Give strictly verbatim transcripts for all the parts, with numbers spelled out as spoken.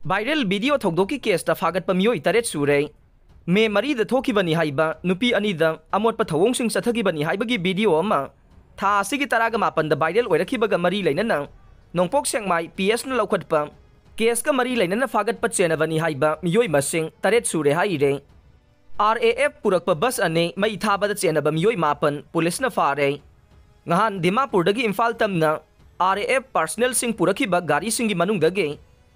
Viral video ꯊꯧꯗꯣꯛꯀꯤ ꯀꯦꯁꯇ ꯐꯥꯒꯠꯄ ꯃꯤꯑꯣꯏ ꯇꯔꯦꯠ ꯁꯨꯔꯦ꯫ ꯃꯦ ꯃꯔꯤꯗ ꯊꯣꯛꯈꯤꯕꯅꯤ ꯍꯥꯏꯕ ꯅꯨꯄꯤ ꯑꯅꯤꯗ ꯑꯃꯣꯠꯄ ꯊꯧꯑꯣꯡꯁꯤꯡ ꯆꯠꯊꯈꯤꯕꯅꯤ ꯍꯥꯏꯕꯒꯤ ꯚꯤꯗꯤꯑꯣ ꯑꯃ ꯊꯥ ꯑꯁꯤꯒꯤ ꯇꯔꯥꯒ ꯃꯥꯄꯟꯗ ꯚꯥꯏꯔꯦꯜ ꯑꯣꯏꯔꯛꯈꯤꯕꯒ ꯃꯔꯤ ꯂꯩꯅꯅ ꯅꯣꯡꯄꯣꯛ ꯁꯦꯛꯃꯥꯏ ꯄꯤ ꯑꯦꯁꯅ ꯂꯧꯈꯠꯄ ꯀꯦꯁꯀ ꯃꯔꯤ ꯂꯩꯅꯅ ꯐꯥꯒꯠꯄ ꯆꯦꯟꯅꯕꯅꯤ ꯍꯥꯏꯕ ꯃꯤꯑꯣꯏ ꯃꯁꯤꯡ ꯇꯔꯦꯠ ꯁꯨꯔꯦ ꯍꯥꯏꯔꯦ꯫ ꯑꯥꯔ ꯑꯦ ꯑꯦꯐ ꯄꯨꯔꯛꯄ ꯕꯁ ꯑꯅꯤ ꯃꯩ ꯊꯥꯕꯗ ꯆꯦꯟꯅꯕ ꯃꯤꯑꯣꯏ ꯃꯥꯄꯟ ꯄꯨꯂꯤꯁꯅ ꯐꯥꯔꯦ꯫ ꯉꯍꯥꯟ ꯗꯤꯃꯥꯄꯨꯔꯗꯒꯤ ꯏꯝꯐꯥꯜ ꯇꯝꯅ ꯑꯥꯔ ꯑꯦ ꯑꯦꯐ ꯄꯥꯔꯁꯅꯦꯜꯁꯤꯡ ꯄꯨꯔꯛꯈꯤꯕ ꯒꯥꯔꯤꯁꯤꯡꯒꯤ ꯃꯅꯨꯡꯗꯒꯤ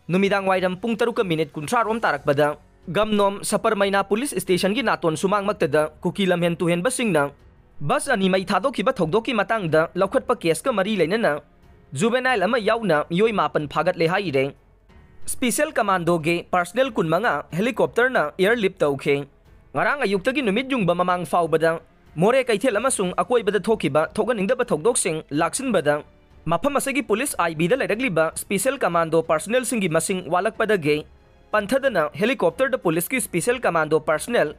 ꯅꯨꯃꯤꯗꯥꯡ ꯋꯥꯏꯔꯝ ꯄꯨꯡ ꯇꯔꯨꯛꯀ ꯃꯤꯅꯤꯠ ꯀꯨꯟꯊ꯭ꯔꯥ ꯔꯣꯝ ꯇꯥꯔꯛꯄꯗ ꯒꯝꯅꯣꯝ ꯁꯄꯔꯃꯩꯅꯥ ꯄꯨꯂꯤꯁ ꯁ꯭ꯇꯦꯁꯟꯒꯤ ꯅꯥꯇꯣꯟ ꯁꯨꯃꯥꯡꯃꯛꯇꯗ ꯀꯨꯀꯤ ꯂꯝꯍꯦꯟ ꯇꯨꯍꯦꯟꯕꯁꯤꯡꯅ ꯕꯁ ꯑꯅꯤ ꯃꯩ ꯊꯥꯗꯣꯛꯈꯤꯕ ꯊꯧꯗꯣꯛꯀꯤ ꯃꯇꯥꯡꯗ ꯂꯧꯈꯠꯄ ꯀꯦꯁꯀ ꯃꯔꯤ ꯂꯩꯅꯅ ꯖꯨꯕꯦꯅꯥꯏꯜ ꯑꯃ ꯌꯥꯎꯅ ꯃꯤꯑꯣꯏ ꯃꯥꯄꯟ ꯐꯥꯒꯠꯂꯦ ꯍꯥꯏꯔꯦ꯫ ꯁ꯭ꯄꯤꯁꯦꯜ ꯀꯃꯥꯟꯗꯣꯒꯤ ꯄꯥꯔꯁꯅꯦꯜ ꯀꯨꯟꯃꯉꯥ ꯍꯦꯂꯤꯀꯣꯞꯇꯔꯅ ꯑꯦꯌꯔ ꯂꯤꯐ ꯇꯧꯈꯤ꯫ ꯉꯔꯥꯡ ꯑꯌꯨꯛꯇꯒꯤ ꯅꯨꯃꯤꯠ ꯌꯨꯡꯕ ꯃꯃꯥꯡ ꯐꯥꯎꯕꯗ ꯃꯣꯔꯦ ꯀꯩꯊꯦꯜ ꯑꯃꯁꯨꯡ ꯑꯀꯣꯏꯕꯗ ꯊꯣꯛꯈꯤꯕ ꯊꯣꯛꯍꯟꯅꯤꯡꯗꯕ ꯊꯧꯗꯣꯛꯁꯤꯡ ꯂꯥꯛꯁꯤꯟꯕꯗ ꯃꯐꯝ ꯑꯁꯤꯒꯤ ꯄꯨꯂꯤꯁ ꯑꯥꯏ ꯕꯤꯗ ꯂꯩꯔꯛꯂꯤꯕ ꯁ꯭ꯄꯤꯁꯦꯜ ꯀꯃꯥꯟꯗꯣ ꯄꯥꯔꯁꯅꯦꯜꯁꯤꯡꯒꯤ ꯃꯁꯤꯡ ꯋꯥꯠꯂꯛꯄꯗꯒꯤ ꯄꯟꯊꯗꯅ ꯍꯦꯂꯤꯀꯣꯞꯇꯔꯗ ꯄꯨꯂꯤꯁꯀꯤ ꯁ꯭ꯄꯤꯁꯦꯜ ꯀꯃꯥꯟꯗꯣ ꯄꯥꯔꯁꯅꯦꯜ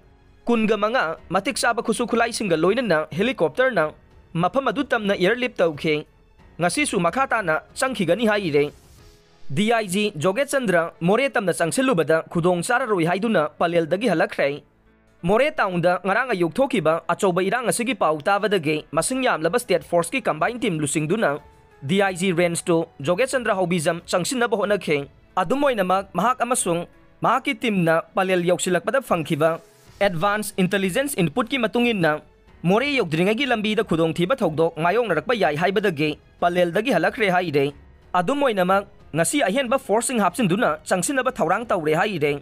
ꯀꯨꯟꯒ ꯃꯉꯥ ꯃꯇꯤꯛ ꯆꯥꯕ ꯈꯨꯠꯁꯨ ꯈꯨꯠꯂꯥꯏꯁꯤꯡꯒ ꯂꯣꯏꯅꯅ ꯍꯦꯂꯤꯀꯣꯞꯇꯔꯅ ꯃꯐꯝ ꯑꯗꯨ ꯇꯝꯅ ꯑꯦꯌꯔ ꯂꯤꯐ ꯇꯧꯈꯤ꯫ ꯉꯁꯤꯁꯨ ꯃꯈꯥ ꯇꯥꯅ ꯆꯪꯈꯤꯒꯅꯤ ꯍꯥꯏꯔꯦ꯫ ꯗꯤ ꯑꯥꯏ ꯖꯤ ꯖꯣꯒꯦꯁ ꯆꯟꯗ꯭ꯔ ꯃꯣꯔꯦ ꯇꯝꯅ ꯆꯪꯁꯤꯜꯂꯨꯕꯗ ꯈꯨꯗꯣꯡ ꯆꯥꯔꯔꯣꯏ ꯍꯥꯏꯗꯨꯅ ꯄꯂꯦꯜꯗꯒꯤ ꯍꯜꯂꯛꯈ꯭ꯔꯦ꯫ ꯃꯣꯔꯦ ꯇꯥꯎꯟꯗ ꯉꯔꯥꯡ ꯑꯌꯨꯛ ꯊꯣꯛꯈꯤꯕ ꯑꯆꯧꯕ ꯏꯔꯥꯡ ꯑꯁꯤꯒꯤ ꯄꯥꯎ ꯇꯥꯕꯗꯒꯤ ꯃꯁꯤꯡ ꯌꯥꯝꯂꯕ ꯁ꯭ꯇꯦꯠ ꯐꯣꯔꯁꯀꯤ ꯀꯝꯕꯥꯏꯟ ꯇꯤꯝ ꯂꯨꯆꯤꯡꯗꯨꯅ ꯗꯤ ꯑꯥꯏ ꯖꯤ ꯔꯦꯟꯖꯇꯨ ꯖꯣꯒꯦꯁ ꯆꯟꯗ꯭ꯔ ꯍꯧꯕꯤꯖꯝ ꯆꯪꯁꯤꯟꯅꯕ ꯍꯣꯠꯅꯈꯤ꯫ ꯑꯗꯨꯝ ꯑꯣꯏꯅꯃꯛ, ꯃꯍꯥꯛ ꯑꯃꯁꯨꯡ ꯃꯍꯥꯛꯀꯤ ꯇꯤꯝꯅ ꯄꯂꯦꯜ ꯌꯧꯁꯤꯜꯂꯛꯄꯗ ꯐꯪꯈꯤꯕ ꯑꯦꯗꯚꯥꯟꯁ ꯏꯟꯇꯦꯂꯤꯖꯦꯟꯁ ꯏꯟꯄꯨꯠꯀꯤ ꯃꯇꯨꯡ ꯏꯟꯅ, ꯃꯣꯔꯦ ꯌꯧꯗ꯭ꯔꯤꯉꯩꯒꯤ ꯂꯝꯕꯤꯗ ꯈꯨꯗꯣꯡꯊꯤꯕ ꯊꯧꯗꯣꯛ ꯃꯥꯌꯣꯛꯅꯔꯛꯄ ꯌꯥꯏ ꯍꯥꯏꯕꯗꯒꯤ ꯄꯂꯦꯜꯗꯒꯤ ꯍꯜꯂꯛꯈ꯭ꯔꯦ ꯍꯥꯏꯔꯦ꯫ ꯑꯗꯨꯝ ꯑꯣꯏꯅꯃꯛ, ꯉꯁꯤ ꯑꯍꯦꯟꯕ ꯐꯣꯔꯁꯁꯤꯡ ꯍꯥꯞꯆꯤꯟꯗꯨꯅ ꯆꯪꯁꯤꯟꯅꯕ ꯊꯧꯔꯥꯡ ꯇꯧꯔꯦ ꯍꯥꯏꯔꯦ꯫